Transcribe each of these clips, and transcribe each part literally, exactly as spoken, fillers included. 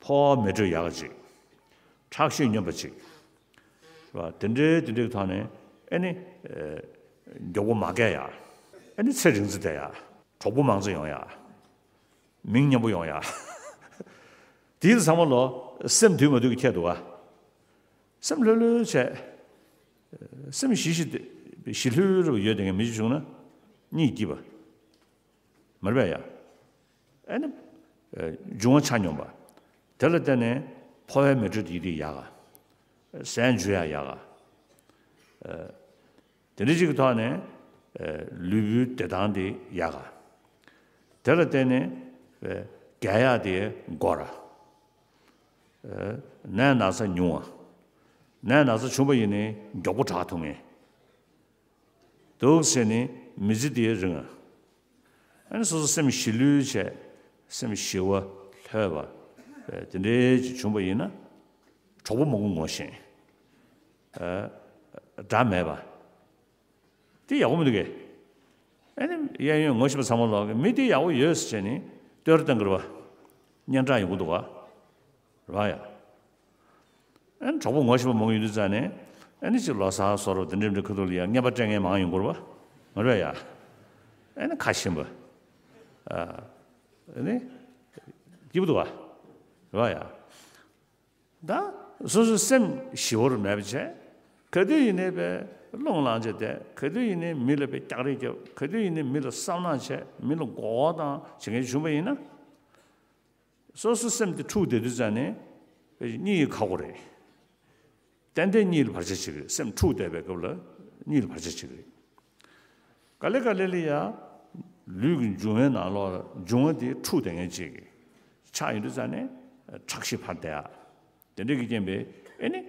ཕོ་བ་མེ་དྲོད་ཡག་ཅིག་ཁྲག་ཤེད་སྙོམས་པ་ཅིག་རེད་བ། དེ་འདྲའི་དེ་འདྲའི་ཐོག་ནས་ཨེ་ནི་མགྱོགས་པོ་མ་རྒས་ཡ། ཨེ་ནི་ཚེ་རིང་ཙམ་བསྡད་ཡ། གྲོགས་པོ་མང་ཙམ་ཡོང་ཡ། མིང་མཉམ་པོ་ཡོང་ཡ། དེའི་ཚང་མ་ལོ་སེམས་དུས་མ་དུས་ཀྱི་ཁྱད་འདུག་བ། སེམས་ལྷོད་ལྷོད་བྱས། སེམས་ཞི་ཞི་ཞི་ལྷོད་ལྷོད་ཡོད་དེ་ངས་མི་ཞིག་བྱུང་ན་གཉིད་སྐྱིད་པ། མ་རེད་པས་ཡ། ཨེ་ནི། འབྱུང་བ་ཆ་སྙོམས་པ། དེ་ལ་བརྟེན་ནས་ཕོ་བའི་མེ་དྲོད་དེ་ཡིད་དེ་ཡག་ག་ཟས་འཇུ་ཡ་ཡག་ག་དེ་འདྲ་ཅིག་གི་ཐོག་ནས། ལུས་པོའི་བདེ་ཐང་དེ་ཡག་ག་དེ་ལ་བརྟེན་ནས། རྒྱག་ཡག་དེ་འགོར། ནད་ན་ཚ་ཉུང་བ། ནད་ན་ཚ་བྱུང་བ་ཡིན་ནའི་མགྱོགས་པོ་དྲག་ཐུབ་ངེས། འདུག་ཟེར་ནི་མི་ཚེ་འདིའི་རིང་། ཨ་ནི་སོ་སོ་སེམས་ཞི་ལྷོད་བྱས། སེམས་ཞི་བ་ལྷོད་པ། དེ་འདྲའི་ཅིག་བྱུང་བ་ཡིན་ན། གྲོགས་པོ་མང་པོ་ངོ་ཤེས། དགྲ་མེད་པ། དེ་ཡག་པོ་མི་འདུག་གས། ཨ་ནི་གཡས་གཡོན་ངོ་ཤེས་པ་ཚང་མ་ལོག་གི་མི་དེ་ཡག་པོ་ཡོད་ཟེར་བྱས་ནས་བསྟོད་ར་བཏང་གི་རེད་བ། སྙན་གྲགས་ཡོང་གི་འདུག་བ། རེད་བ་ཡ། ཨ་ནི་གྲོགས་པོ་ངོ་ཤེས་པ་མང་པོ་ཡོད་དུས་ཙང་ནས། ཨ་ནི་ཅིག་ལོ་གསར་བཟོ་འདྲ་དེ་འདྲ་འདྲ་ཁ་ཐུག་ལ་ཡ་རྔན་པ་སྤྲད་མཁན་མང་ཡོང་གི་རེད་བ། མ་རེད་བ་ཡ། ཨ་ནི་ཁ་ཞིམ་པ། ཨ་ནི། སྐྱིད་པོ་འདུག་བ། རེད་བ་ཡ། ད་སོ་སོའི་སེམས་ཞི་བོར་མེད་པ་བྱས། ག་དུས་ཡིན་ནའི་པའི་རླུང་ལངས་བྱས་བསྡད། ག་དུས་ཡིན་ནའི་མི་ལ་པའི་རྒྱག་རེས་རྒྱབ། ག་དུས་ཡིན་ནའི་མི་ལ་བསམ་ནག་བྱས། མི་ལ་མགོ་སྐོར་བཏང་བྱེད་མཁན་བྱུང་བ་ཡིན་ན། སོ་སོའི་སེམས་དེ་འཁྲུགས་བསྡད་དུས་ཙང་ནས་གཉིད་ཁག་པོ་རེད། ཏན་ཏན་གཉིད་ལ་བར་ཆད་བྱེད་ཀྱི་རེད། སེམས་འཁྲུགས་བསྡད་པའི་སྐབས་ལ་གཉིད་ལ་བར་ཆད་བྱེད་ཀྱི་རེད། ག་ལེ་ག་ལེ་ལ་ཡ། ལུས་ཀྱི་འབྱུང་བའི་ནང་ལོགས་ལ་འབྱུང་བ་དེ་འཁྲུགས་བསྡད་མཁན་ཅིག་གི་ཆགས་ཡོང་དུས་ཙང་ནས་ཁྲག་ཤེད་འཕར་བསྡད་ཡ། དེ་འདྲ་གི་རྐྱེན་པས་ཨེ་ནི།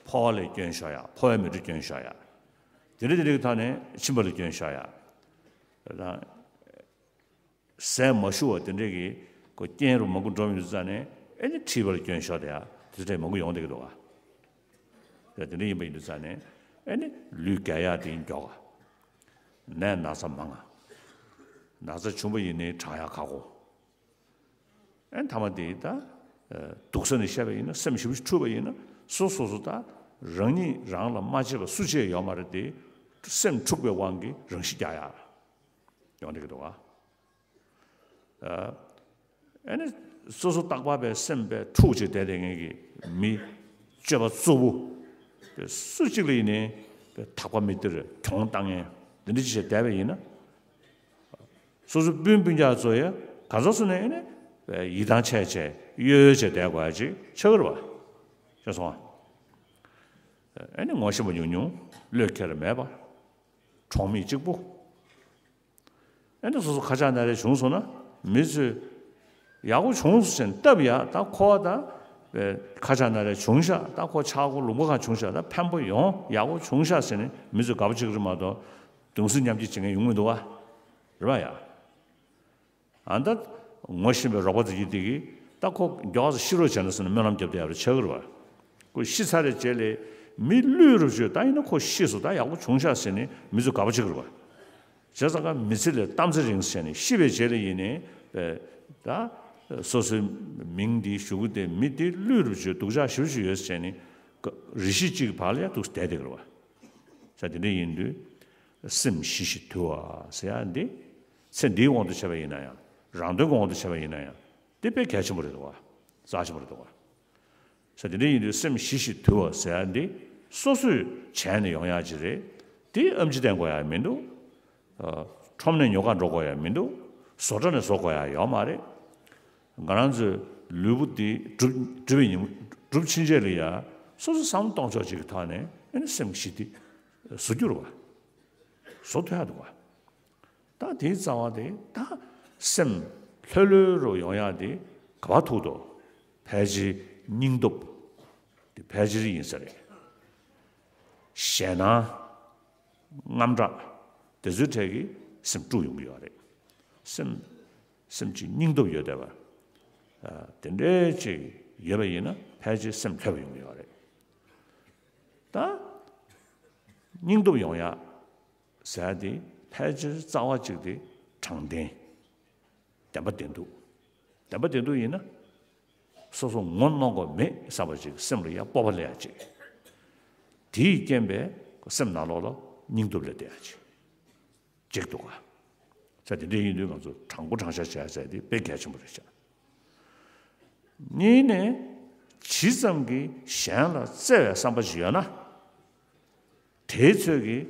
ཕོ་བ་ལ་སྐྱོན་ཤོར་ཡ། ཕོ་བའི་མེ་དྲོད་སྐྱོན་ཤོར་ཡ། དེ་འདྲ་དེ་འདྲ་གི་ཐོག་ནས་མཆིན་པ་ལ་སྐྱོན་ཤོར་ཡ། དང་། ཟས་མ་ཞུ་བ་དེ་འདྲས་ཀྱི་ཀོ་རྐྱེན་རུ་མང་པོ་འགྲོ་ཡོང་དུས་ཙང་ནས་ཨེ་ནི་མཁྲིས་པ་ལ་སྐྱོན་ཤོར་དེ་ཡ་དེ་འདྲས་མང་པོ་ཡོང་བསྡད་ཀྱི་འདུག་ག་དེ་འདྲས་ཡིན་པ་ཡིན་དུས་ཙང་ནས་ཨེ་ནི་ལུས་རྒས་ཡག་དེ་མགྱོགས་ག་ནད་ན་ཚ་མང་ང་། ན་ཚ་བྱུང་བ་ཡིན་ནའི་དྲག་ཡག་ཁག་གོ་ཨེ་ཐ་མ་དེ་ད་དུག་ས་ནས་བཤད་པ་ཡིན་ན་སེམས་ཞིབ་ཞིབ་འཁྲུགས་པ་ཡིན་ན་སོ་སོ་སོ་ད་རང་ཉིད་རང་ལ་མ་བྱས་པ་སུ་བྱས་ཡོད་མ་རེད་དེ། སེམས་འཁྲུགས་པའི་དབང་གིས་རང་ཤི་རྒྱག་ཡག་ཡོང་བསྡད་ཀྱི་འདུག་ག་ཨ་ནི་སོ་སོ་རྟག་པར་པའི་སེམས་པའི་འཁྲུག་ཅིག་བསྡད་དེ་ངེད་ཀྱི་མི་སྤྱོད་པ་གཙོ་བོ་སུ་གཅིག་ལ་ཡིན་ནའི་ཐག་པ་མི་སྟེར་གྱོང་བཏང་མཁན་འདི་འདྲ་ཅིག་བྱས་བསྡད་པ་ཡིན་ན། སོ་སོ་སྤུན་སྤུན་ཀྱག་ཚོ་ཡ་ག་ཚོད་སོང་ནས་ཨ་ནི་ཡིད་ཐང་ཆད་བྱས་གཡོལ་བྱས་བསྡད་དགོས་ཡ་ཅིག་ཆགས་ཀྱི་རེད་བ། ཤེས་སོང་ཨ། ཨ་ནི་ངོ་ཤེས་པ་ཉུང་ཉུང་བློས་འཁེལ་མེད་པ། གྲོགས་མེད་གཅིག་པུ། ཨེ་འདྲ་སོ་སོ་ཁ་ཆག་སྣ་རལ་བྱུང་སོང་ན་མི་ཚོས་ཡག་པོ་བྱུང་སོང་ཟེར་ནས་བཏབ་ཡ། ད་ཁོ་བ་ད་ཁ་ཆག་སྣ་རལ་བྱུང་ཤག་ད་ཁོ་ཆག་སྒོ་ལུང་པ་གང་བྱུང་ཤག་ད་ཕན་པོ་ཡོང་ཡག་པོ་བྱུང་ཤག་ཟེར་ནས་མི་ཚོས་དགའ་པོ་བྱེད་ཀྱི་རེད་མ་གཏོགས་གདུང་སེམས་མཉམ་སྐྱེད་བྱེད་མཁན་ཡོང་མི་འདུག་བ། རེད་བ་ཡ། ཨ་ད་ངོ་ཤེས་པའི་རོགས་པ་ཚོ་ཡིན་དེ་གིས་ད་ཁོ་མགྱོགས་ཙམ་ཤི་རོགས་བྱས་ན་ཟེར་ནས་སྨོན་ལམ་རྒྱབ་བསྡད་ཡ་རེད་ཆགས་ཀྱི་རེད་བ། ཁོ་ཤི་ཚར་རེད་རྗེས་ལས་མི་བསླུས་རུབ་བྱོས་ད་ཡིན་ན་ཁོ་ཤི་སོང་ད་ཡག་པོ་བྱུང་ཤག་ཟེར་ནས་མི་ཚོས་དགའ་པོ་བྱེད་ཀྱི་རེད་བ། བྱས་ཙང་ཀ་མི་ཚེ་ལས་གཏམ་ཚེ་རིང་ཟེར་ནས་ཤི་བའི་རྗེས་ལ་ཡིན་ནའི་ད་སོ་སོའི་མིང་འདི་ཞུ་གི་དེ་མི་འདི་བསླུས་རུབ་བྱོས་སྡུག་ཅག་ཞེ་པོ་ཅིག་ཡོད་ཟེར་ནས་རེ་ཞིག་གཅིག་གི་བར་ལ་ཡ་འདུག་བསྡད་བསྡད་ཀྱི་རེད་བ། ས་དེ་འདྲ་ཡིན་དུས་སེམས་ཞི་ཞིང་དུལ་བ་ཟེར་ཡ་འདི་ཚེ་འདིའི་དབང་དུ་བྱས་པ་ཡིན་ན་ཡང་རང་དོན་གྱི་དབང་དུ་བྱས་པ་ཡིན་ན་ཡང་འདི་དཔེ་གལ་ཆེན་པོ་རེད་འདུག་བ། རྩ་ཆེན་པོ་རེད་འདུག་བ། ས་དེ་འདྲ་ཡིན་དུས་སེམས་ཞི་ཞིང་དུལ་བ་ཟེར་ཡ་འདི་སོ་སོས་བྱས་ནས་ཡོང་ཡ་ཅིག་རེད། འདི་ཨེམ་ཆི་བསྟན་དགོས་ཡ་མི་འདུག་ཁྲོམ་ནས་ཉོ་ག་འགྲོ་དགོས་ཡ་མི་འདུག་བཟོ་གྲྭ་ནས་བཟོ་དགོས་ཡ་ཡོད་མ་རེད། ང་རང་ཚོའི་ལུས་པོ་འདི་གྲུབ་གྲུབ་པའི་ཉིན་གྲུབ་ཕྱིན་ཆད་ལ་ཡ་སོ་སོ་བསམ་བློ་གཏོང་ཕྱོགས་ཅིག་གི་ཐོག་ནས་ཨ་ནི་སེམས་ཞི་སྟེ་བཟོ་རྒྱུ་རེད་བ། བཟོ་ཐུབ་ཡ་འདུག་བ། ད་དེའི་རྩ་བ་དེ་ད་སེམས་ལྷོད་ལྷོད་རུ་ཡོང་ཡ་དེ་ག་པར་ཐུག་འདུག་ཕལ་ཆེར་སྙིང་སྟོབས་དེ་ཕལ་ཆེར་ཡིན་ས་རེད། ཞེད་སྣང་། དངངས་སྐྲག་དེ་ཚོའི་གྲས་ཀྱིས་སེམས་དཀྲུགས་ཡོང་གི་ཡོད་རེད། སེམས་སེམས་ཀྱི་སྙིང་སྟོབས་ཡོད་བསྡད་པ། ཨ་དེ་འདྲའི་ཅིག་ཡོད་པ་ཡིན་ན་ཕལ་ཆེར་སེམས་ལྷོད་པ་ཡོང་གི་ཡོད་རེད། ད་སྙིང་སྟོབས་ཡོང་ཡ་ཟེར་ཡ་དེ་ཕལ་ཆེར་རྩ་བ་གཅིག་དེ་དྲང་བདེན། བདེན་པ་བདེན་ཐུག་བདེན་པ་བདེན་ཐུག་ཡིན་ན། སོ་སོ་ངོ་གནོང་དགོས་མེད་བསམ་པ་ཅིག་སེམས་ལ་ཡ་སྤོབས་པ་སླེབས་ཡ་ཅིག་དེའི་རྐྱེན་པས་སེམས་ནང་ལོགས་ལ་སྙིང་སྟོབས་སླེབས་བསྡད་ཡ་ཅིག་ཅིག་འདུག་ག་ས་དེ་འདྲ་ཡིན་དུས་ང་ཚོ་དྲང་པོ་དྲང་བཞག་བྱས་ཟེར་དེ་དཔེ་གལ་ཆེན་པོ་རེད་ཤག་གཉིས་ནས་ཇི་ཙམ་གྱིས་གཞན་ལ་བརྩེ་བའི་བསམ་པ་ཞིག་ཡོད་ན། དེའི་ཚོད་ཀྱིས་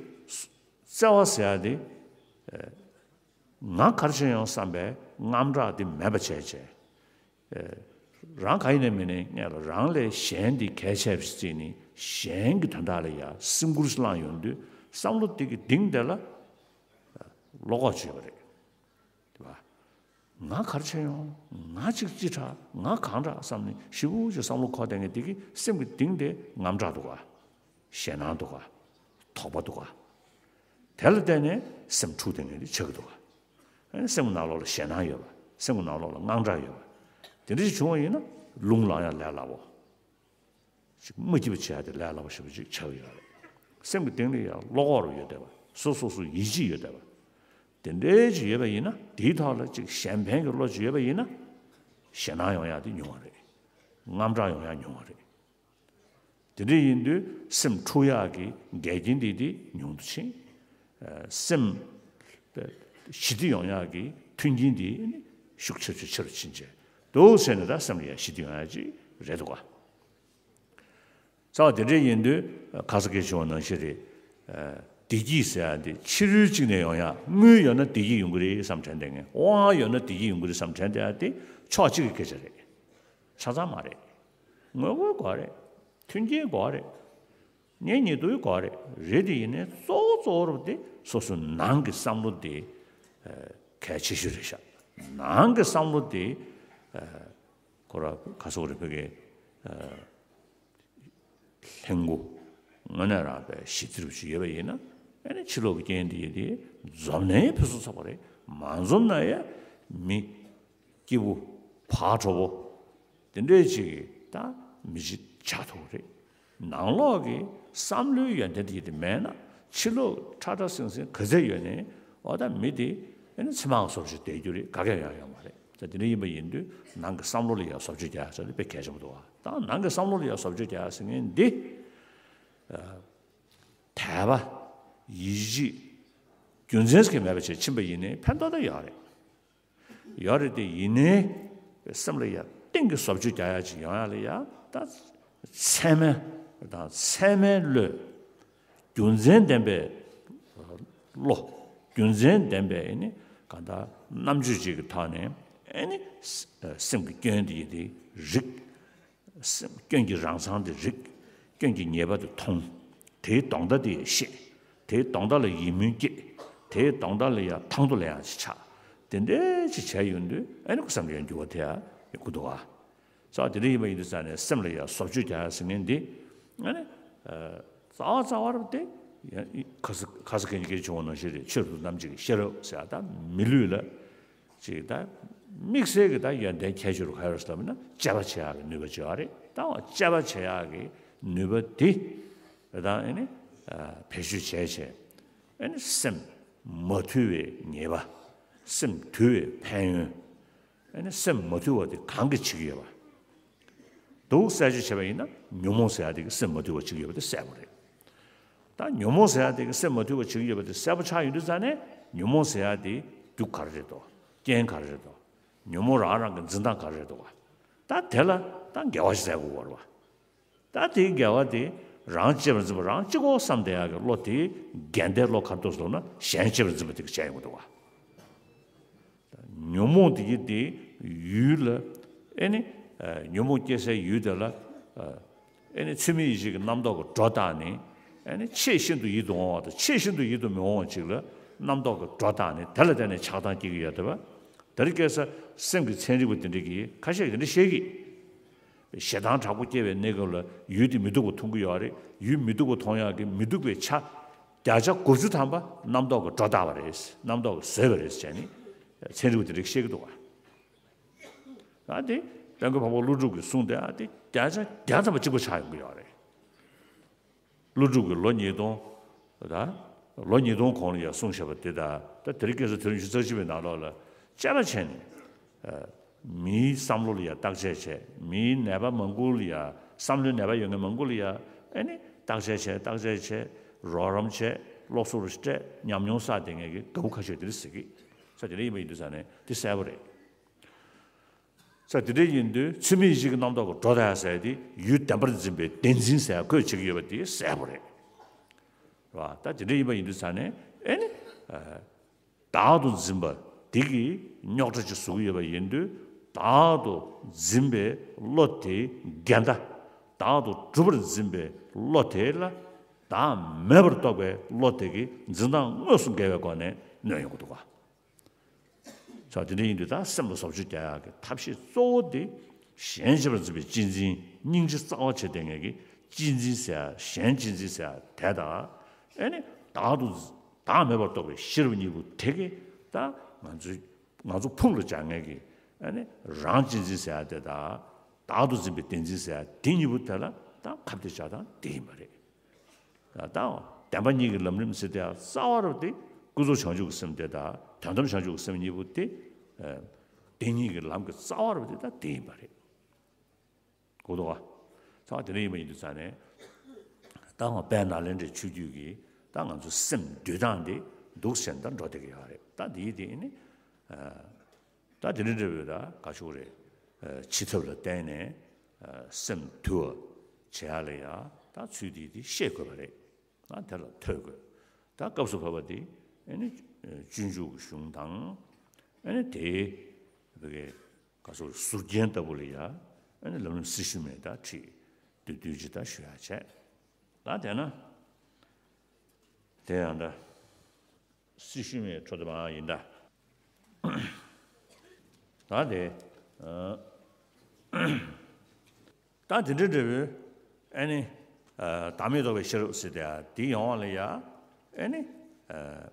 བརྩེ་བ་ཟེར་ཡ་དེ་ང་ག་རེ་བྱས་ཡོང་བསམ་པའི་དངངས་སྐྲག་དེ་མེད་པ་བྱས་བྱས། རང་ག་ཡིན་ནའི་མིན་ནའི་སྔོན་ལ་རང་ལས་གཞན་དེ་གལ་ཆེ་བ་ཞིག་བརྩིས་ནས་གཞན་གྱི་དོན་དག་ལ་ཡ་སེམས་ཁུར་བླངས་ཡོང་དུས་བསམ་བློ་དེ་གི་གཏིང་དེ་ལ་བློ་ཁོག་ཅིག་ཡོད་པ་རེད། དེ་བ། ང་ག་རེ་བྱས་ཡོང་། ང་ཅིག་ཅི་དྲག་ང་གང་དྲག་བསམ་ནས་ཞེ་པོ་ཅིག་བསམ་བློ་འཁོར་བསྡད་མཁན་དེ་གི་སེམས་ཀྱི་གཏིང་དེ་དངངས་སྐྲག་འདུག་ག་ཞེད་སྣང་འདུག་ག་དོགས་པ་འདུག་ག་དེ་ལ་བརྟེན་ནས་སེམས་འཁྲུག་བསྡད་མཁན་དེ་ཆགས་ཀྱི་འདུག་ག་ཨ་ནི་སེམས་ཀྱི་ནང་ལོགས་ལ་ཞེད་སྣང་ཡོད་པ། སེམས་ཀྱི་ནང་ལོགས་ལ་དངངས་སྐྲག་ཡོད་པ། དེ་འདྲ་ཞིག་བྱུང་བ་ཡིན་ན་རླུང་ལངས་ཡ་ལས་སླ་པོ། ཅིག་མ་སྐྱིད་པ་བྱེད་ཡ་དེ་ལས་སླ་པོ་ཞེ་པོ་ཅིག་ཆགས་ཀྱི་ཡོད་རེད། སེམས་ཀྱི་གཏིང་ལ་ཡང་བློ་ཁོག་རུ་ཡོད་བསྡད་པ། སོ་སོ་སོ་ཡིད་ཆེས་ཡོད་བསྡད་པ། དེ་འདྲའི་ཅིག་ཡོད་པ་ཡིན་ན། དེའི་ཐོག་ལ་ཅིག་གཞན་ཕན་གྱི་བློ་ཅིག་ཡོད་པ་ཡིན་ན། ཞེད་སྣང་ཡོང་ཡ་དེ་ཉུང་བ་རེད། དངངས་སྐྲག་ཡོང་ཡ་ཉུང་བ་རེད། དེ་འདྲ་ཡིན་དུས་སེམས་འཁྲུག་ཡག་གི་འགལ་རྐྱེན་དེ་དེ་ཉུང་དུ་ཕྱིན། སེམས་ཞི་བདེ་ཡོང་ཡག་གི་མཐུན་རྐྱེན་དེ་ནི་ཤུགས་ཆེ་ཆེ་ཆེ་རུ་ཕྱིན་བྱས་འདུག་ཟེར་ནས། ད་སེམས་ལ་ཡང་ཞི་བདེ་ཡོང་ཡག་ཅིག་རེད་འདུག་ག་རྩ་བ་དེ་འདྲ་ཡིན་དུས་ཁ་སང་སྐད་ཆ་བྱུང་བ་ནང་བཞིན་རེད། བདེ་སྐྱིད་ཟེར་ཡག་དེ་ཕྱི་རོལ་གཅིག་ནས་ཡོང་ཡག་དངུལ་ཡོད་ན་བདེ་སྐྱིད་ཡོང་གི་རེད་བསམ་དྲན་བསྡད་མཁན། དབང་ཡོད་ན་བདེ་སྐྱིད་ཡོང་གི་རེད་བསམ་དྲན་བསྡད་ཡག་དེ་ཕྱོགས་གཅིག་གི་སྐད་ཆ་རེད། ཆ་ཚང་མ་རེད། དངོས་པོའི་དགོས་རེད། མཐུན་རྐྱེན་དགོས་རེད། གཉེན་ཉེ་དུ་དགོས་རེད། རེད་དེ་ཡིན་ནའི་གཙོ་བོ་གཙོ་བོ་རུ་དེ་སོ་སོའི་ནང་གི་བསམ་བློ་དེ་གལ་ཆེ་ཤོས་རེད་ཤག་ནང་གི་བསམ་བློ་དེ་ཁོ་ར་ག་སོག་རེད། བོད་སྐད་ལྷན་སྐུ་དངོས་གནས་རང་དཔེ་ཞི་བདེ་རུ་ཞིག་ཡོད་པ་ཡིན་ན། ཨ་ནི་ཕྱི་ལོགས་ཀྱི་རྐྱེན་དེ་ཡིན་དེ་འཛོམས་ནས་ཕུན་སུམ་ཚོགས་པ་རེད། མ་འཛོམས་ན་ཡ་མི་སྐྱིད་པོ་བག་དྲོ་པོ་དེ་འདྲའི་ཅིག་གི་ད་མི་གཅིག་ཆགས་ཐུབ་རེད། ནང་ལོགས་ཀྱི་བསམ་བློའི་ཡོན་ཏན་དེ་དེ་མེད་ན། ཕྱི་ལོགས་ཁྲ་ཁྲ་སིང་སིང་ག་ཚད་ཡོད་ནའི་འོ་ད་མི་དེ་ཨ་ནི་ཚེར་མ་གི་བཟོ་བཅོས་བསྡད་རྒྱུ་རེད། ག་གེ་ཡང་ཡོང་མ་རེད། ད་དེ་འདྲ་ཡིན་པ་ཡིན་དུས་ནང་གི་བསམ་བློ་ལ་ཡང་བཟོ་བཅོས་རྒྱག་ཡ་ཟེར་ན་དཔེ་གལ་ཆེན་པོ་འདུག་ཨ། ད་ནང་གི་བསམ་བློ་ལ་ཡང་བཟོ་བཅོས་རྒྱག་ཡ་ཟེར་མཁན་འདི། དད་པ། ཡིད་ཆེས། རྒྱུ་མཚན་ཞིག་མེད་པ་བྱས་ཕྱིན་པ་ཡིན་ནའི་ཕན་ཐོགས་ད་ཡོད་རེད། ཡོད་རེད་དེ་ཡིན་ནའི་སེམས་ལ་ཡ་གཏིང་གི་བཟོ་བཅོས་རྒྱག་ཡ་ཅིག་ཡོང་ཡ་ལ་ཡ་ད་ཚད་མའི་དང་ཚད་མའི་བློས། རྒྱུ་མཚན་ལྡན་པའི་བློ། རྒྱུ་མཚན་ལྡན་པའི་ཨ་ནི་གང་ལྟར་རྣམ་དཔྱོད་ཅིག་གི་ཐོག་ནས་ཨ་ནི་སེམས་ཀྱི་སྐྱོན་དེ་ཡི་དེ་རིག་སེམས་སྐྱོན་གྱི་རང་མཚང་དེ་རིག་སྐྱོན་གྱི་ཉེས་པ་དེ་མཐོང་། དེའི་དོན་དག་དེ་ཡང་ཤེས། དེའི་དོན་དག་ལ་ཡིད་སྨོན་སྐྱེས། དེའི་དོན་དག་ལ་ཡང་ཐང་དུ་ལེན་ཡང་ཅིག་ཆགས། དེ་འདྲའི་ཅིག་བྱས་ཡོང་དུས་ཨ་ནི་ཁོ་བསམ་བློའི་འགྱུར་བ་དེ་ཡང་ཡོང་གི་འདུག་ཨ། ས་དེ་འདྲ་ཡིན་པ་ཡིན་དུས་ཙང་ནས་སེམས་ལ་ཡང་བཟོ་བཅོས་རྒྱག་ཡ་ཟེར་མཁན་འདི་ཨ་ནི་རྩ་བ་རྩ་བ་རུ་དེ་ཁ་ས་ཁ་ས་ཁ་ཉིན་སྐད་ཆ་བྱུང་བ་ནང་བཞིན་རེད། ཆོས་རབ་ཏུ་རྣམ་འབྱེད་ཀྱི་ཤེས་རབ་ཟེར་ཡ་ད་མི་ལུས་ལ། ཅིག་ད་དམིགས་བསལ་གྱི་ད་ཡོན་ཏན་ཁྱད་ཆོས་རུ་ག་རེ་ཟེར་ལབ་ན་དཔྱད་པ་བྱེད་ཡག་གི་ནུས་པ་ཅིག་ཡོད་རེད། ད་དཔྱད་པ་བྱེད་ཡག་གི་ནུས་པ་དེ་ད་ཨ་ནི་བེད་སྤྱོད་བྱས་བྱས་ཨ་ནི་སེམས་མ་དུལ་བའི་ཉེས་པ། སེམས་དུལ་བའི་ཕན་ཡོན། ཨ་ནི་སེམས་མ་དུལ་བ་དེ་གང་གིས་བྱེད་ཀྱི་ཡོད་པ། འདུག་གསལ་བརྗོད་བྱས་པ་ཡིན་ན་ཉོན་མོངས་ཟེར་ཡག་དེ་གིས་སེམས་མ་དུལ་བ་བྱེད་ཀྱི་ཡོད་པ་དེ་གསལ་པོ་རེད། ད་ཉོན་མོངས་ཟེར་ཡག་དེ་གིས་སེམས་མ་དུལ་བ་བྱེད་ཀྱི་ཡོད་པ་དེ་གསལ་པོ་ཆགས་ཡོང་དུས་ཙང་ནས་ཉོན་མོངས་ཟེར་ཡག་དེ་རྒྱུ་ག་རེ་རེད་དོ། རྐྱེན་ག་རེ་རེད་དོ། ཉོན་མོངས་རང་རང་གི་འཛིན་སྟངས་ག་རེ་རེད་དོ། ད་དེ་ལ་ད་འགལ་བ་ཞིག་བཙལ་དགོས་པ་རེད་བ། ད་དེའི་འགལ་བ་དེ་རང་གཅེས་པར་འཛིན་པ་རང་གཅིག་པོ་བསམ་བསྡད་ཡག་གི་བློ་དེ་འགལ་ཟླའི་བློ་ག་རེ་འདུག་ཟེར་ན་གཞན་གཅེས་པར་འཛིན་པ་དེ་གིས་བྱས་ཡོང་གི་འདུག་བ། ཉོན་མོངས་དེ་གི་དེ་ཡུལ་ལ་ཨེ་ནི་ཉོན་མོངས་སྐྱེ་སའི་ཡུལ་དེ་ལ་ཨེ་ནི་ཚད་མེད་ཡེ་ཤེས་ཀྱི་རྣམ་རྟོག་གི་སྒྲོ་བཏགས་ནས། ཨེ་ནི་ཆེས་ཤིན་ཏུ་ཡིད་དུ་འོང་བ་དང་ཆེས་ཤིན་ཏུ་ཡིད་དུ་མི་འོང་བ་ཅིག་ལ་རྣམ་རྟོག་གི་སྒྲོ་བཏགས་ནས་དེ་ལ་བརྟེན་ནས་ཆགས་སྡང་སྐྱེ་གི་ཡོད་དེ་བ། དེ་རིང་ཁ་སང་སེམས་ཀྱི་ཚན་རིག་པ་དེ་འདྲ་གིས་ཁ་ཤས་ཀྱིས་དེ་འདྲ་བཤད་ཀྱི། ཞེ་སྡང་དྲག་པོ་སྐྱེ་བའི་གནས་སྐབས་ལ་ཡུལ་དེ་མི་སྡུག་པ་མཐོང་གི་ཡོད་རེད། ཡུལ་མི་སྡུག་པ་མཐོང་ཡག་གི་མི་སྡུག་པའི་ཆ་བརྒྱ་ཆ་དགུ་བཅུ་ཐམ་པ་རྣམ་རྟོག་གིས་སྒྲོ་བཏགས་པ་རེད། རྣམ་རྟོག་གིས་བཟོས་པ་རེད་ཟེར་ནས་ཚན་རིག་པ་དེ་འདྲས་བཤད་ཀྱི་འདུག་བ། ཨ་དེ་དཔལ་མགོན་འཕགས་པ་ཀླུ་སྒྲུབ་ཀྱིས་གསུངས་ཏེ་ཨ་དེ་བརྒྱ་ཆ་བརྒྱ་ཐམ་པ་གཅིག་པ་ཆགས་ཡོང་གི་ཡོད་རེད། ཀླུ་སྒྲུབ་ཀྱིས་ལོ་ཉིས་སྟོང་། ད་ལོ་ཉིས་སྟོང་གོང་ལ་ཡང་གསུངས་བཞག་པ་དེ་དང་ད་དེ་རིང་ཁ་སང་དུས་རབས་ཉི་ཤུ་རྩ་གཅིག་པའི་ནང་ལོགས་ལ་དཔྱད་པ་བྱས་ནས། ཨ་ མིའི་བསམ་བློ་ལ་ཡང་བརྟག་དཔྱད་བྱས། མིའི་ནད་པ་མང་པོ་ལ་ཡང་། བསམ་བློའི་ནད་པ་ཡོད་མཁན་མང་པོ་ལ་ཡང་ཨེ་ནི་བརྟག་དཔྱད་བྱས། བརྟག་དཔྱད་བྱས། རོགས་རམ་བྱས། སློབ་གསོ་རུ་སྤྲད། ཉམས་མྱོང་བསགས་བསྡད་མཁན་གྱི་རྒད་པོ་ཁ་ཤས་དེ་འདྲ་ཟེར་གི། ས་དེ་འདྲ་ཡིན་པ་ཡིན་དུས་ཙང་ནས་དེ་གསལ་པོ་རེད། ས་དེ་འདྲ་ཡིན་དུས་ཚུལ་མིན་ཡིད་བྱེད་ཀྱི་རྣམ་རྟོག་གི་སྒྲོ་བཏགས་ཟེར་དེ་ཡུལ་བདེན་པར་འཛིན་པའི་བདེན་འཛིན་ཟེར་ཁོས་བྱེད་ཀྱི་ཡོད་པ་དེ་གསལ་པོ་རེད། རེད་བ། ད་དེ་འདྲ་ཡིན་པ་ཡིན་དུས་ཙང་ནས་ཨེ་ནི། བདག་ཏུ་འཛིན་པ་དེ་གིས་རྙོག་དྲ་ཅིག་བཟོ་གི་ཡོད་པ་ཡིན་དུས། བདག་ཏུ་འཛིན་པའི་བློ་དེའི་འགལ་ཟླ། བདག་ཏུ་གྲུབ་པར་འཛིན་པའི་བློ་དེ་ལ། བདག་མེད་པར་རྟོགས་པའི་བློ་དེ་གི་འཛིན་སྟངས་དངོས་སུ་འགལ་བའི་སྒོ་ནས་གནོད་ཡོང་གི་འདུག་ག། ས་དེ་འདྲ་ཡིན་དུས་ད་སེམས་ལ་བཟོ་བཅོས་རྒྱག་ཡག་གི་ཐབས་ཤེས་གཙོ་བོ་དེ། གཞན་གཅེས་པར་འཛིན་པའི་གཅེས་འཛིན། སྙིང་རྗེ་རྩ་བ་བྱས་བསྡད་མཁན་གྱི་གཅེས་འཛིན་ཟེར་ཡ། གཞན་གཅེས་འཛིན་ཟེར་ཡ་དེ་དང་། ཨེ་ནི་བདག་ཏུ། བདག་མེད་པར་རྟོགས་པའི་ཤེས་རབ་གཉིས་པོ་དེ་གིས་ད་ང་ཚོའི། ང་ཚོ་ཕུང་ལ་སྦྱར་མཁན་གྱི། ཨེ་ནི་རང་གཅེས་འཛིན་ཟེར་ཡ་དེ་དང་། བདག་ཏུ་འཛིན་པའི་བདེན་འཛིན་ཟེར་ཡ་དེ་གཉིས་པོ་དེ་ལ་ད་ཁ་གཏད་བཅག་སྟངས་དེ་ཡིན་པ་རེད། ད་བདེན་པ་གཉིས་ཀྱི་ལམ་རིམ་ཟེར་དེ་རྩ་བ་རུ་དེ་ཀུན་རྫོབ་བྱང་ཆུབ་ཀྱི་སེམས་དེ་དང་དོན་དམ་བྱང་ཆུབ་ཀྱི་སེམས་གཉིས་པོ་དེ། ཨ། བདེན་གཉིས་ཀྱི་ལམ་གྱི་རྩ་བ་རུ་དེ་ད་དེ་ཡིན་པ་རེད། གོ་འདུག་ག། རྩ་བ་དེ་འདྲ་ཡིན་པ་ཡིན་དུས་ཙང་ནས། ད་ང་དཔལ་ནཱ་ལེནྡྲའི་ཆོས་བརྒྱུད་ཀྱི་ད་ང་ཚོ་སེམས་འདུལ་སྟངས་དེ་འདུག་ཟེར་ནས་ད་འགྲོ་བསྡད་ཀྱི་ཡོད་རེད། ད་འདིའི་དེ་ནི། ཨ། ད་དེ་འདྲ་འདྲ་བོའི་ད་ག་ཞུ་དགོས་རེད། ཨ། འཆི་ཐབས་ལ་བརྟེན་ནས། ཨ། སེམས་དུལ་བ་བྱེད་ཡ་ལ་ཡ་ད་ཚུལ་དེ་དེ་ཤེས་དགོས་པ་རེད། ཨ། དེ་ལ་ཐོས་དགོས། ད་སྐབས་སུ་བབ་པ་དེ་ཨ་ནི་སྤྱོད་འཇུག་གི་གཞུང་དང་། ཨ་ནི་དེའི་བོད་སྐད་ག་ཚོད་ཟུར་རྒྱན་ལྟ་བུ་ལ་ཡ། ཨ་ནི་ལམ་རིམ་སྲི་ཞུ་མེད་ད་ཁྲིད་བསྡུས་བསྡུས་ཅིག་ད་ཞུ་ཡ་བྱས། ད་དེ་ན་དེ་ཡང་ད། སྲི་ཞུ་མེད་འཕྲོ་དེ་མ་ཡིན་ད། ད་དེ། ཨ། ད་དེ་འདྲ་འདྲ་བོའི་ཨ་ནི། ཨ། བདག་མེད་རྟོགས་པའི་ཤེས་རབ་ཟེར་དེ་དེ་ཡོང་བ་ལ་ཡ། ཨ་ནི། ཨ།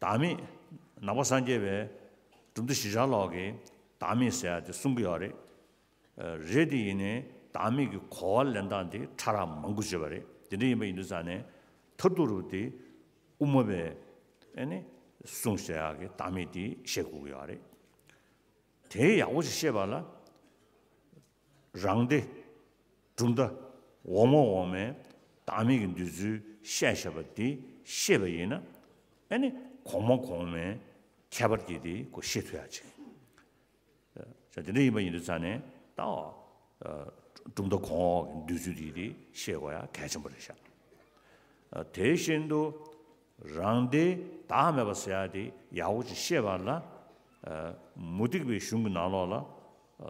བདག་མེད། ནང་པ་སངས་རྒྱས་པའི་གྲུབ་མཐའ་བཞི་ཆར་ལོག་གི་བདག་མེད་ཟེར་ཡ་དེ་གསུང་གི་ཡོད་རེད། ཨ། རེད་དེ་ཡིན་ནའི་བདག་མེད་ཀྱི་གོ་བ་ལེན་སྟངས་དེ་ཕྲ་རགས་མང་པོ་བརྗོད་པ་རེད། དེ་འདྲ་ཡིན་པ་ཡིན་དུས་ཙང་ནས་མཐར་ཐུག་རུ་དེ་དབུ་མ་པའི་ཨ་ནི་གསུང་ཟེར་ཡག་གི་བདག་མེད་དེ་བཤད་དགོས་ཀྱི་ཡོད་རེད། དེ་ཡག་པོ་ཞིག་ཤེས་པ་ལ། རང་སྡེ། གྲུབ་མཐའ། འོག་མ་འོག་མའི་བདག་མེད་ཀྱི་འདོད་ཚུལ་བཤད་བཞག་པ་དེ་ཤེས་པ་ཡིན་ན། ཨ་ནི་གོང་མ་གོང་མའི་ཁྱད་པར་གྱི་དེ་ཁོ་ཤེས་ཐུབ་ཡག་ཅིག། ས་དེ་འདྲ་ཡིན་པ་ཡིན་དུས་ཙང་ནས་ད། ཨ། གྲུབ་མཐའ་གོང་འོག་གི་འདོད་ཚུལ་དེ་དེ་ཤེས་དགོས་ཡ་གལ་ཆེན་པོ་རེད་ཤག། ཨ། དེ་བཞིན་དུ་རང་སྡེའི་བདག་མེད་པ་ཟེར་ཡ་དེ་ཡག་པོ་ཅིག་ཤེས་པ་ལ། ཨ། མུ་སྟེགས་པའི་གཞུང་གི་ནང་ལོགས་ལ། ཨ།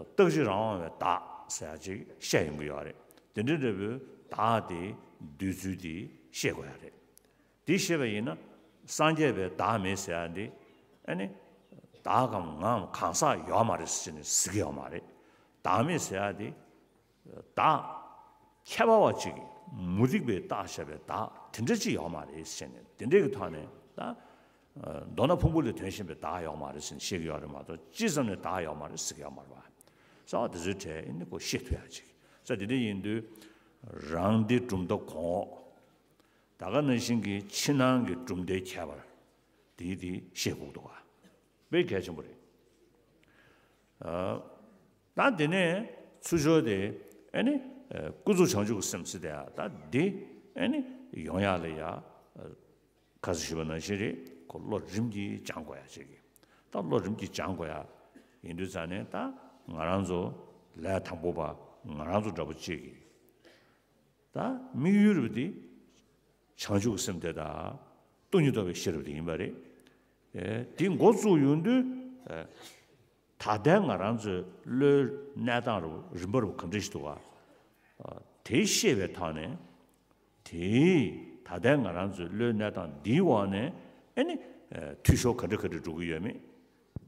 རྟག་གཅིག་རང་དབང་བའི་བདག་ཟེར་ཡ་ཅིག་བཤད་ཡོང་གི་ཡོད་རེད། དེ་འདྲ་འདྲ་བོའི་བདག་དེ་འདོད་ཚུལ་དེ་ཤེས་དགོས་ཡ་རེད། དེ་ཤེས་པ་ཡིན་ན་སངས་རྒྱས་པའི་བདག་མེད་ཟེར་ཡ་འདི། ཨ་ནི་བདག་གམ་ངའམ་གང་ཟག་ཡོད་མ་རེད་ཟེར་ནས་ཟེར་གྱི་ཡོད་མ་རེད། བདག་མེད་ཟེར་ཡ་འདི་བདག་ཁྱད་པར་བ་ཅིག་མུ་སྟེགས་པས་བཏགས་བཞག་པའི་བདག་དེ་འདྲ་ཅིག་ཡོད་མ་རེད་ཟེར་ནས། དེ་འདྲ་གི་ཐོག་ནས་ད། མདོར་ན་ཕུང་པོ་ལས་དོན་གཞན་པའི་བདག་ཡོད་མ་རེད་ཟེར་ནས་བཤད་ཀྱི་ཡོད་རེད་མ་གཏོགས། ཅི་ཙམ་ནས་བདག་ཡོད་མ་རེད་ཟེར་གྱི་ཡོད་མ་རེད་པ། ས་བ་དེ་ཚོའི་གྲས་ཨ་ནི་ཁོ་ཤེས་ཐུབ་ཡ་ཅིག། ས་དེ་འདྲ་ཡིན་དུས་རང་སྡེ་གྲུབ་མཐའ་གོང་འོག། ད་ག་ནང་བཞིན་གྱི་ཕྱི་ནང་གི་གྲུབ་མཐའི་ཁྱད་པར་དེ་དེ་ཤེས་དགོས་འདུག་ག། དཔེ་གལ་ཆེན་པོ་རེད། ཨ། ད་དེ་ནས་ཚུར་ཕྱོགས་དེ་ཨ་ནི། ཨ། ཀུན་རྫོབ་བྱང་ཆུབ་ཀྱི་སེམས་ཟེར་དེ་ཡ་ད་འདི་ཨ་ནི་ཡོང་ཡ་ལ་ཡ། ཨ། ཁ་སང་ཞུས་པ་ནང་བཞིན་རེད། ཁོ་བློ་རིམ་གྱིས་སྦྱང་དགོས་ཡ་ཅིག་གི། ད་བློ་རིམ་གྱིས་སྦྱང་དགོས་ཡ་ཡིན་དུས་ཙང་ནས། ད་ང་རང་ཚོ་ལས་དང་པོ་པ་ང་རང་ཚོ་འདྲ་པོ་ཅིག་གིས། ད་དམིགས་ཡུལ་རུ་དེ་བྱང་ཆུབ་ཀྱི་སེམས་དེ་དང་སྟོང་ཉིད་རྟོགས་པའི་ཤེས་རབ་དེ་ཡིན་པ་རེད། ཨེ། དེ་འགོ་བཙུགས་ཡོང་དུས། ཨེ། ད་ལྟའི་ང་རང་ཚོའི་བློའི་གནས་སྟངས་རུ་རིམ་པ་རུ་ག་འདྲ་ཞིག་འདུག་ག། ཨ། དེ་ཤེས་པའི་ཐོག་ནས། དེས་ད་ལྟའི་ང་རང་ཚོའི་བློའི་གནས་སྟངས་འདིའི་འོག་ནས་ཨ་ནི། ཨེ། འཐུས་ཤོར་ག་འདྲ་ག་འདྲ་འགྲོ་གི་ཡོད་མེད།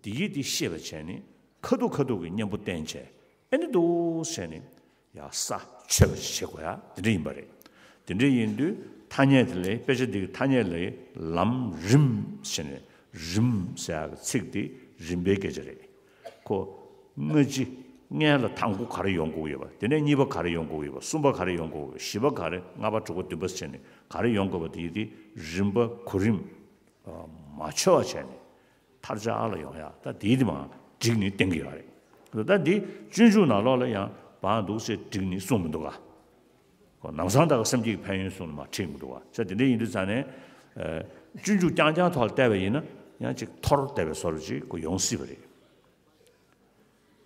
དེ་ཡིས་དེ་ཤེས་པ་བྱས་ནས་ཁ་ཐུག་ཁ་ཐུག་གི་གཉེན་པོ་བསྟེན་བྱས། ཨེ་ནི་འདུག་ཟེར་ནས་ཡ་ས་ཆོད་པ་ཞིག་བྱེད་དགོས་ཡ་དེ་འདྲ་ཡིན་པ་རེད། དེ་འདྲ་ཡིན་དུས་ཐ་སྙད་དེ་ལས། དཔེ་ཆ་འདི་གི་ཐ་སྙད་ལས་ལམ་རིམ་ཟེར་ནས། རིམ་ཟེར་ཡ་གི་ཚིག་དེ་རིམ་པའི་སྐད་ཆ་རེད། ཁོ་སྔ་ཕྱི་སྔོན་ལ་དང་པོ་ག་རེ་ཡོང་དགོས་ཡོད་པ། དེ་ནས་གཉིས་པ་ག་རེ་ཡོང་དགོས་ཡོད་པ། གསུམ་པ་ག་རེ་ཡོང་དགོས་ཡོད་པ། བཞི་པ་ག་རེ། ལྔ་པ་དྲུག་པ་བདུན་པ་ཟེར་ནས་ག་རེ་ཡོང་དགོས་པ་དེ་དེ་རིམ་པ་གོ་རིམ་མ་འཆོལ་བ་བྱས་ནས་མཐར་ཆགས་ལ་ཡོང་ཡ། ད་དེའི་དེ་མ་བསྒྲིགས་ནས་བསྟན་གྱི་ཡོད་རེད། ད་འདི་སྤྱོད་འཇུག་ནང་ལོགས་ལ་ཡང་བང་འདུག་སེ་བསྒྲིགས་ནས་གསུངས་མི་འདུག་ག་ལམ་སང་ད་ག་སེམས་བསྐྱེད་ཀྱི་ཕན་ཡོན་གསུངས་ནས་མར་ཁྲིད་མི་འདུག་ག་ས་དེ་འདྲ་ཡིན་དུས་ཙང་ནས། ཨ། སྤྱོད་འཇུག་རྐྱང་རྐྱང་ཐོག་ལ་བལྟས་པ་ཡིན་ན་ཡང་ཅིག་འཐོར་བསྡད་པའི་བཟོ་འདྲ་ཅིག་ཁོ་ཡོང་སྲིད་པ་རེད།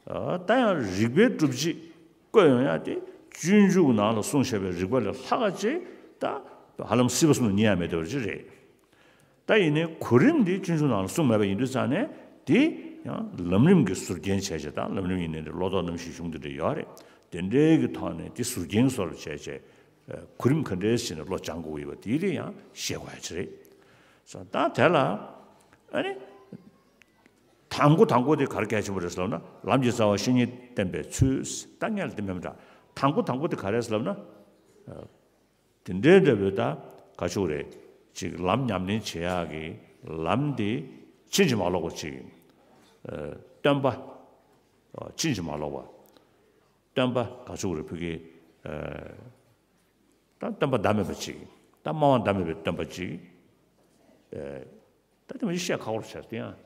ཨ། ད་ཡང་རིགས་པའི་སྒྲུབ་བྱེད་བཀོད་ཡོང་ཡ་དེ་སྤྱོད་འཇུག་ནང་ལ་གསུངས་བཞག་པའི་རིགས་པ་ལས་ལྷག་ག་ཅིག་ད་ཧ་ལམ་སྲིད་པ་གསུམ་ལ་གཉིས་ཡང་མེད་བསྡད་པ་ཅིག་རེད། ད་ཡིན་ནའི་གོ་རིམ་འདི་སྤྱོད་འཇུག་ནང་ལ་གསུངས་མེད་པ་ཡིན་དུས་ཙང་ནས་དེ་ཡང་ལམ་རིམ་གྱི་ཟུར་རྒྱན་བྱས་བྱས་དང་ལམ་རིམ་ཡིན་ནའི་བློ་ལྡོག་རྣམ་བཞིའི་གཞུང་དེ་འདྲ་ཡོད་རེད། དེ་འདྲའི་གི་ཐོག་ནས་དེ་ཟུར་རྒྱན་བཟོ་འདྲ་བྱས་བྱས་གོ་རིམ་ག་འདྲས་བྱས་ནས་བློ་སྦྱང་དགོས་ཡོད་པ་དེ་ལ་ཡང་ཤེས་དགོས་ཡ་ཅིག་རེད། སོ་ད་དེ་ལ་ཨ་ནི་དང་པོ་དང་པོ་དེ་ག་རེ་གལ་ཆེན་པོ་རེད་ཟེར་ལབ་ན་ལམ་གྱི་རྩ་བ་བཤེས་གཉེན་བསྟེན་པའི་ཚུལ། ད་ངས་ལ་དེ་མེད་མི་འདྲ། དང་པོ་དང་པོ་དེ་ག་རེ་ཟེར་ལབ་ན། དེ་འདྲའི་འདྲ་བོའི་ད་ག་ཆུག་རེད། ཅིག་ལམ་ཉམས་ལེན་བྱེད་ཡག་གི་ལམ་དེ་ཕྱིན་ཅི་མ་ལོག་པ་ཅིག་ཨ། སྟོན་པ། ཨ། ཕྱིན་ཅི་མ་ལོག་པ། སྟོན་པ་ག་ཆུག་རེད་བོད་ཀྱི། ཨ། ད་སྟོན་པ་ཟླ་མེད་པ་ཅིག་ད་སྨྲ་བ་ཟླ་མེད་པའི་སྟོན་པ་ཅིག་ཨ། ད་དེ་མ་གཞི་བཤད་ཁག་པོ་ཆགས་དེ་ཡང་།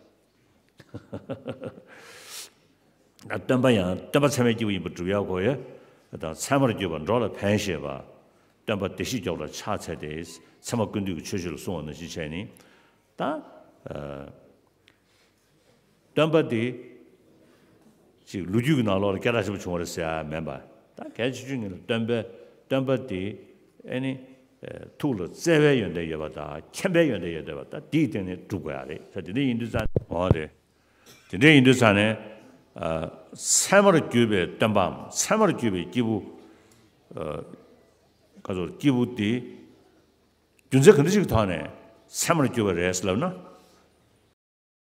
སྟོན་པ་ཡང་སྟོན་པ་ཚད་མའི་སྐྱེས་བུ་ཡིན་པར་སྒྲུབ་ཡག་གོ་ཡ། དང་ཚད་མར་གྱུར་པ་འགྲོ་ལ་ཕན་བཞེད་པ། སྟོན་པ་བདེ་གཤེགས་མགྱོགས་པར་ཕྱག་འཚལ་ཏེ། ཚད་མ་ཀུན་བཏུས་ཀྱི་ཆོས་སྤྱོད་ལ་གསུངས་པ་ནང་བཞིན་བྱས་ནས། ད། ཨ། སྟོན་པ་དེ་ཅིག་ལོ་རྒྱུས་ཀྱི་ནང་ལོགས་ལ་སྐད་གྲགས་ཆེན་པོ་བྱུང་བ་རེད་ཟེར་ཡ་མིན་པ། ད་གལ་ཆེ་ཤོས་ཉིད་ལ་སྟོན་པའི་སྟོན་པ་དེ་ཨེ་ནི་ཐུགས་ལ་བརྩེ་བའི་ཡོན་ཏན་ཡོད་པ་དང་མཁྱེན་པའི་ཡོན་ཏན་ཡོད་བསྡད་པ། ད་དེའི་སྟེང་ནས་སྒྲུབ་དགོས་ཡ་རེད། ད་དེ་འདྲ་ཡིན་དུས་ཙང་ནས་འོ་རེད། དེ་འདྲ་ཡིན་དུས་ཙང་ནས་ཚད་མར་གྱུར་པའི་སྟོན་པའམ་ཚད་མར་གྱུར་པའི་སྐྱེས་བུ། ག་ཚོད་སྐྱེས་བུ་དེ་རྒྱུ་མཚན་ག་འདྲ་ཞིག་གི་ཐོག་ནས་ཚད་མར་གྱུར་པ་རེད་ཟེར་ལབ་ན།